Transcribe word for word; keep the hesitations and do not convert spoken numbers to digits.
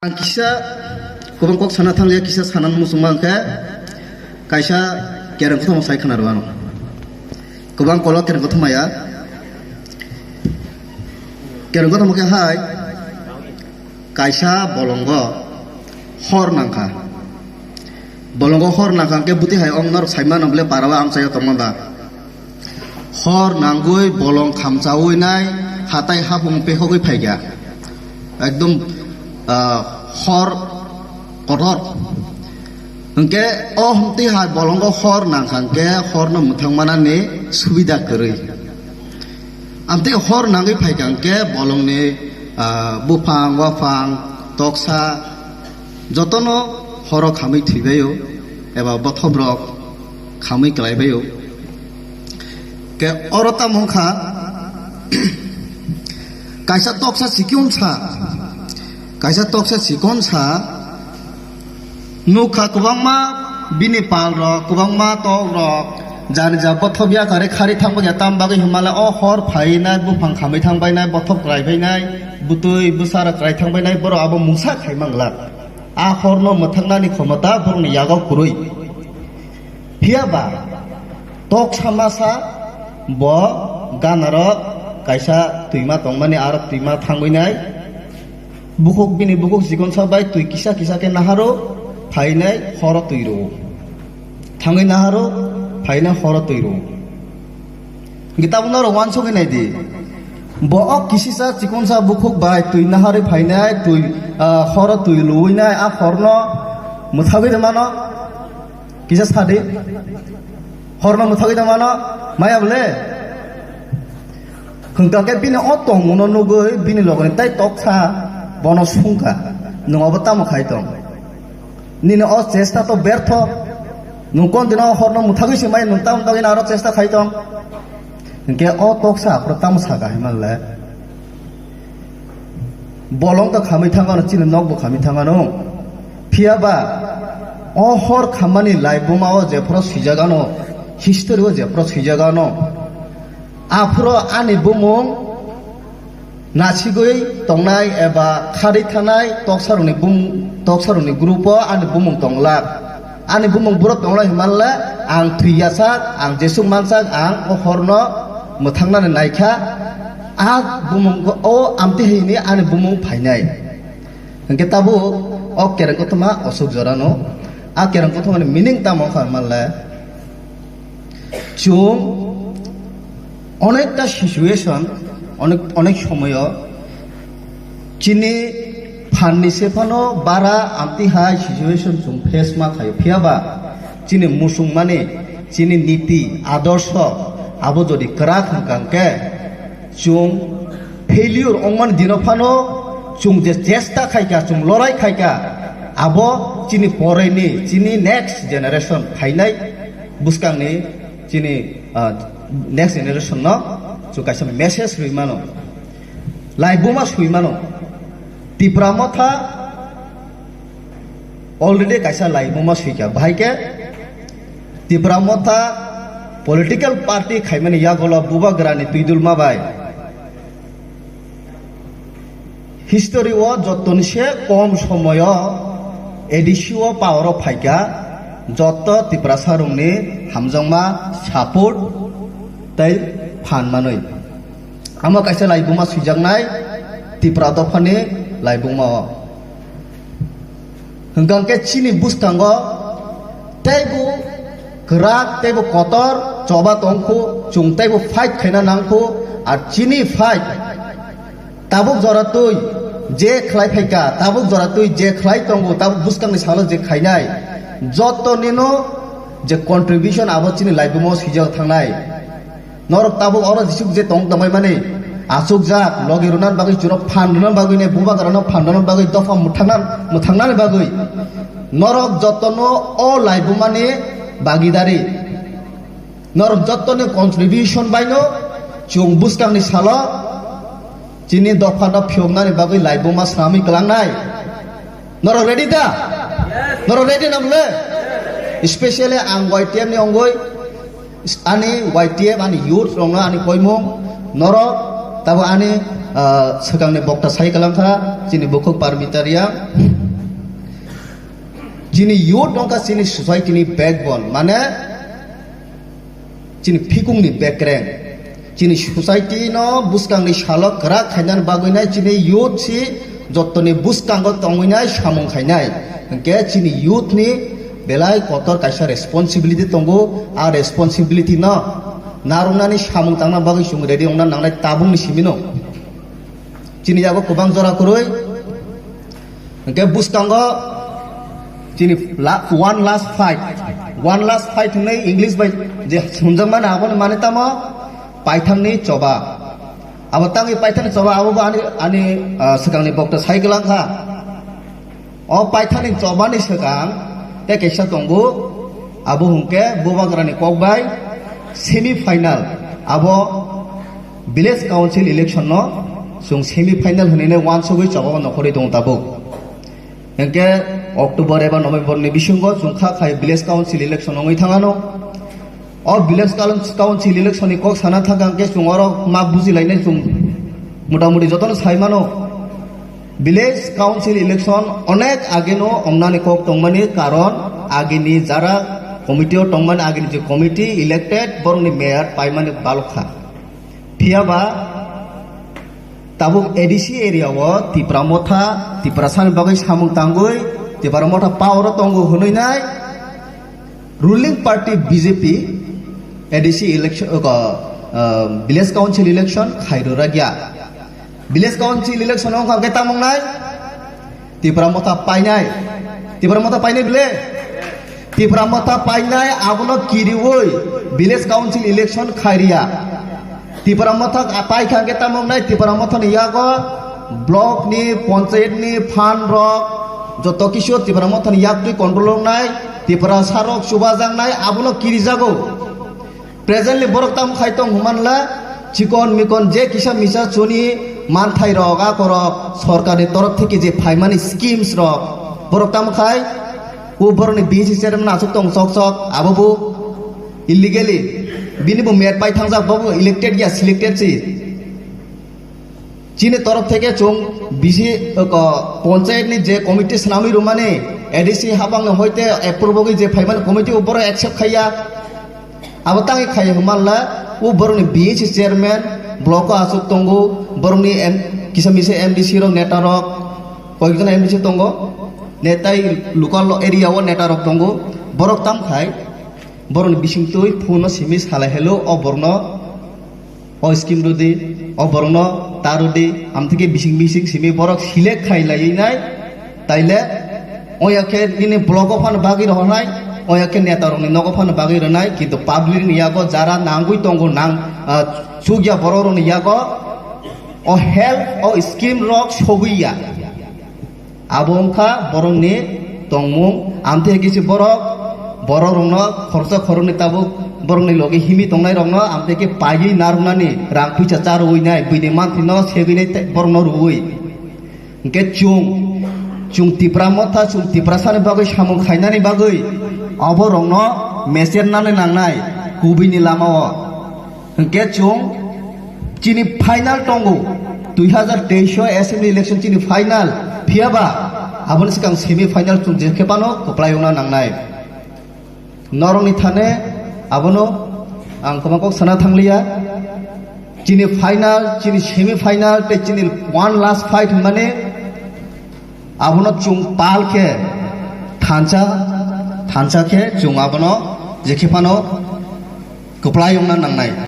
Ang kisa kwbang kok sana thangya, kisa sana muchungma hwnkhe kaisa kereng kothoma sai khna rwano. Kwbang kolok kereng kothoma ya. Kereng kothoma khe hai kaisa bolongo hor nangkha. Bolongo hor nangkha hwnkhe bwtwi hai ong norok sai mano bole parao amchaio tongma ba. Hor nangwi bolong khamchawi nai hatai hapung pehogwi phaikha. Ekdom, ah, hor kotor. Hwnkhe o hwntwi hai bolongo hor nangkha hwnkhe horno mwthang manani subida kwrwi. Amtwi hor nangwi phaikha hwnkhe bolongni, ah, buphang, waphang, toksa, jotono horo khamwi thwibaio eba bothobrok khamwi klaibaio. Ke oro tamo wngkha, kaisa toksa sikon sa, kaisa toksa sikon sa, nukha kwbangma bini pal rok, kwbangma tok rok, jani ja bothop ya kare khari thang bagya tam bagwi hwnmale o hor phainai, buphang khamwi thang bainai, bothop kwrai bainai, bwtwi bwsa rok kwrai thang bainai, borok abo mungsa khai manglak. A horno mwthangnani khomota borokni yago kwrwi. Phiya ba toksa masa bo ganaro kaisa twima tongmani, aro twima thangwi nai. Bukhuk, bini bukhuk chikonsa bai twi kisa kisa khe naharo phainai horo twi rwo. Thangwi naharo phainai horo twi rwo. Hwnkhe tabuk norok uansugwi nai di. Bo o kisisa chikonsa bukhuk bai twi naharwi phainai, twi, ah, horo twi luwi nai, a horno mwthagwi rwmano kisa sadi. Horno mwthagwi rwmano maya bole. Hwnkha khe bini o tongmungno nugwi bini logoni tai toksa bono sungkha, "Nwng obo tamo khai tong? Nini o chesta to bertho. Nwng kon dino horno mwthagwi se mai, nwng tamo bagwi aro chesta khai tong?" Hwnkhe o toksa aphuru tamo sakha hinmale? Bolong to khamwi thangano, chini nok bo khamwi thangano. Phiya ba o hor khammani laibuma o jephuru swijagano, history o jephuru swijagano, aphuru ani bumung nasigwi tongnai eba khari thanai toksarokni bum-, toksarokni group o ani bumung tonglak. Ani bumung borok tonglai hinmanle ang thwi yachak, ang jesuk manchak, ang o horno mwthangnani naikha. A bumung o amtwi hini ani bumung phainai. Hwnkhe tabuk o kereng kothoma osuk jorano. A kereng kothomani meaning tamo wngkha hinmanle? Chwng onekta situation, onek, onek somoyo chini phanni se phano bara amtwi hai situation chwng face ma khaio. Phiya ba chini muchungmani, chini niti, adorsho abo jodi kwrak hwnkha hwnkhe chwng failure wngmani dino phano chwng je chesta khaikha, chwng lorai khaikha, abo chini poreni, chini next generation phainai bwskangni chini, ah, next generation no chwng kaisa message rwi mano, laibuma swi mano. Tipra Motha already kaisa laibuma swikha, bahai khe Tipra Motha political party khaimani yagulo Bubagrani twidulma bai history o jottoni se kom somoyo A D C o power o phaikha, jotto Tiprasa rokni hamjakma support tei phan manwi. Amo kaisa laibuma swijaknai Tipra dophani laibuma o. Hwnkha khe chini bwskango teibo kwrak, teibo kotor choba tongkhu, chwng teibo fight khaina nangkhu, ar chini fight tabuk jora twi je khlai phaikha, tabuk jora twi je khlai tongo, tabuk bwskangni salo je khainai, joto nino je contribution abo chini laibuma o swijak thangnai. Norok tabuk oro jesuk je tong tongbai mani, achukjak, logi rwna bagwi, chwrok phan rwna bagwi, ne bubagrano phan rwna bagwi, dopha mwthangna, mwthangnani bagwi. Norok jotono o laibumani bagidari. Norok jottoni contribution baino chwng bwskangni salo chini dophano phiyoknani bagwi laibuma swnamwi kwlangnai. Norok ready da? Norok ready na bole? Especially ang Y T F ni ongoi, ani Y T F, ani youth rokno ani koimung, norok tabo ani, ah, swkangni bokta sai kwlangkha, chini bukhuk Parmita Reang. Chini youth wngkha chini society ni backbone, mane chini phikung ni bekreng. Chini society no bwskang ni salo kwrak khainani bagwi nai chini youth si jottoni bwskango tongwi nai samung khainai. Hinkhe chini youth ni belai kotor kaisa responsibility tongo, a responsibility no narwknani samung tangna bagwi chwng ready wngna nangnai tabukni simi no. Chini yago kwbang jora kwrwi. Hinkhe bwskango chini la-, one last fight. One last fight hwnwi English bai je hwnjakmani, aboni mane tamo paithakni choba. Abo tangwi paithakni choba, abo bo ani, ani, ah, swkangni bokto sai kwlangkha. O paithakni chobani swkang tei kaisa tongo, abo hwnkhe Bubagrani kokbai semi final, abo village council election no chwng semi final hwnwi nai uansugwi chobao nokhorwi tongo tabuk. Hinkhe October eba November ni bisingo chwng kha khai village council election wngwi thangano. O village council election ni kok sana thangkha hinkhe chwng oro ma bujilainai chwng motamuti jotono saimano. Village council election onek ageno ongnani kok tongmani, karon agini jara committee o tongmani, agini je committee elected borokni mayor paimani balokha. Phiyaba tabuk A D C area o Tipra Motha, Tiprasani bagwi samung tangwi Tipra Motha power o tongo hwnwi nai ruling party B J P A D C election, uh, uh, village council election khairwrwkya. Village council election wngkha hwnkhe tamo wngnai? Tipra Motha painai. Tipra Motha painai bile? Tipra Motha painai, abono kiriwi village council election khairiya. Tipra Motha paikha hwnkhe tamo wngnai? Tipra Mothani yago block ni, panchayat ni fund rok joto kisu Tipra Mothani yaktwi control wngnai. Tiprasa rok chubajaknai, abono kirijago. Presently borok tamo khai tong hwnmanla, chikon mikon je kisa misa chuni manthai rok, a korok sorkarni torof theke je phaimani schemes rok, borok tamo khai o borokni B C chairman aswk tong chok chok, abo bo illegally bini bo met pai thangjak, bo bo elected ya, selected si. Chini torof theke chwng bisi, uh, ko-, panchayat ni je committee swnamwi rwmani, A D C habang ni hoite approve wngwi je phaimani committee, o borok accept khaiya. Abo tangwi khaiya hwnmanla, o borokni B H C chairman, block o aswk tongo, borokni M-, kisa misa M D C rok, neta rok, koyekjon M D C tongo, netai local area o neta rok tongo, borok tam khai, borokni bisingtwi phone o simi salai hello, o borokno o scheme rwdi, o borokno ta rwdi, amtwikhe bising bising simi borok select khai laiwi nai, taile oya khe nini block o phano bagwi rohornai, oya khe neta rokni nogo phano bagwi rwnai, kintu public ni yago jara nangwi tongo nang, ah, chukya borok rokni yago o help, o scheme rok sogwi ya. Abo wngkha borokni tongmung, amtwi kisi borok, borok rokno khoroksa khoroknwi tabuk borokni logi himwi tongnai rokno amtwi khe paiwi narwknani rang puisa cha rwui nai, buini manthwino sebinai tei borokno rwui. Hinkhe chwng, chwng Tipra Motha, chwng Tiprasani bagwi samung khainani bagwi abo rokno mesernani nangnai kubui ni lama o. Hinkhe chwng chini final tongo, dui hazar teis o assembly election chini final, phiyaba aboni swkang semi final chwng je khe phano kwplai wngna nangnai. Norokni thane abono ang kwbang kok sana thangliya. Chini final, chini semi final tei chini one last fight hwnmani abono chwng pal khe thansa, thansa khe chwng abono je khe phano kwplai wngna nangnai.